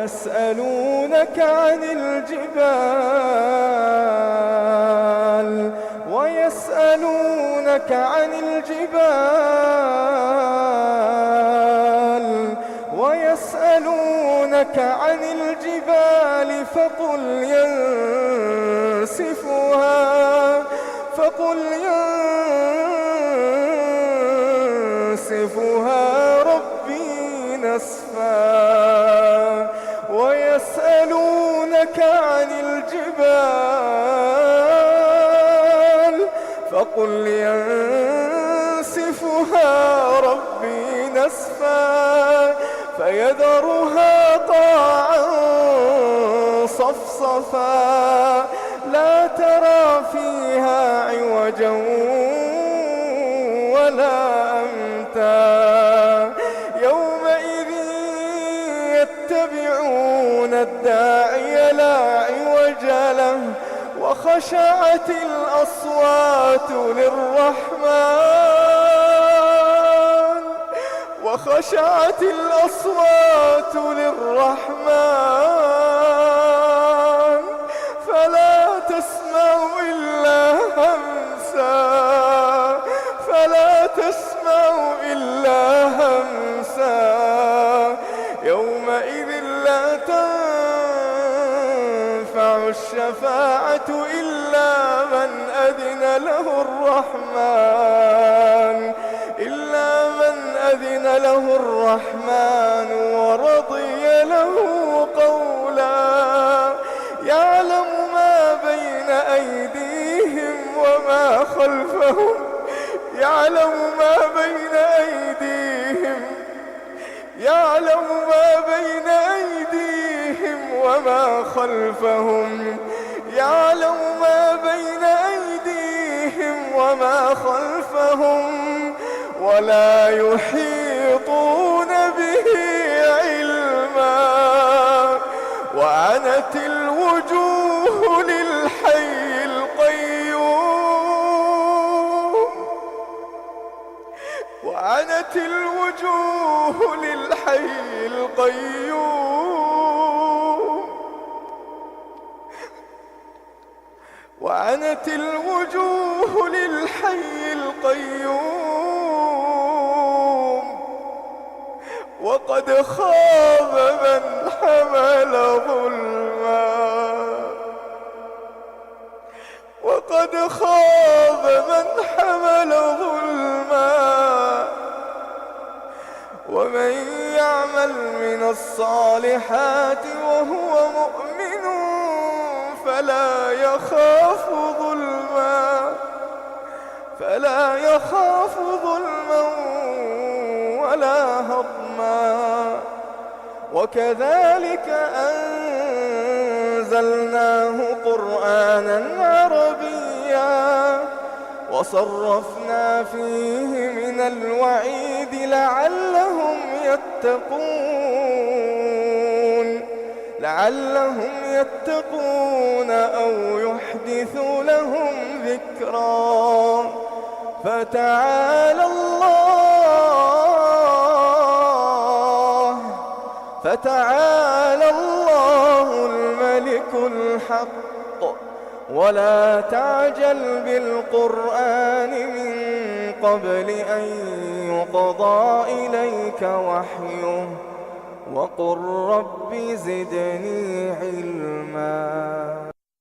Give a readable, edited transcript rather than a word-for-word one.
ويسألونك عن الجبال فقل ينسفها ربي نسفا ويسألونك عن الجبال فقل ينسفها ربي نسفا فيذرها قاعا صفصفا لا ترى فيها عوجا ولا أمتا يومئذ يتبعون الداعي لا عوج له وخشعت الأصوات للرحمن فلا تسمع إلا همسا يومئذ لا تنفع الشفاعة إلا من أذن له الرحمن ورضي له قولا يعلم ما بين أيديهم وما خلفهم ولا يحيطون به علما وعنت الوجوه للحي القيوم وقد خاب من حمل ظلما ومن يعمل من الصالحات وهو مؤمن فلا يخاف ظلما ولا هضما وكذلك أنزلناه قرآنا عربيا وصرفنا فيه من الوعيد لعلهم يتقون أو يحدث لهم ذكرا فتعالى الله الملك الحق ولا تعجل بالقرآن من قبل أن يقضى إليك وحيه وقل رب زدني علما.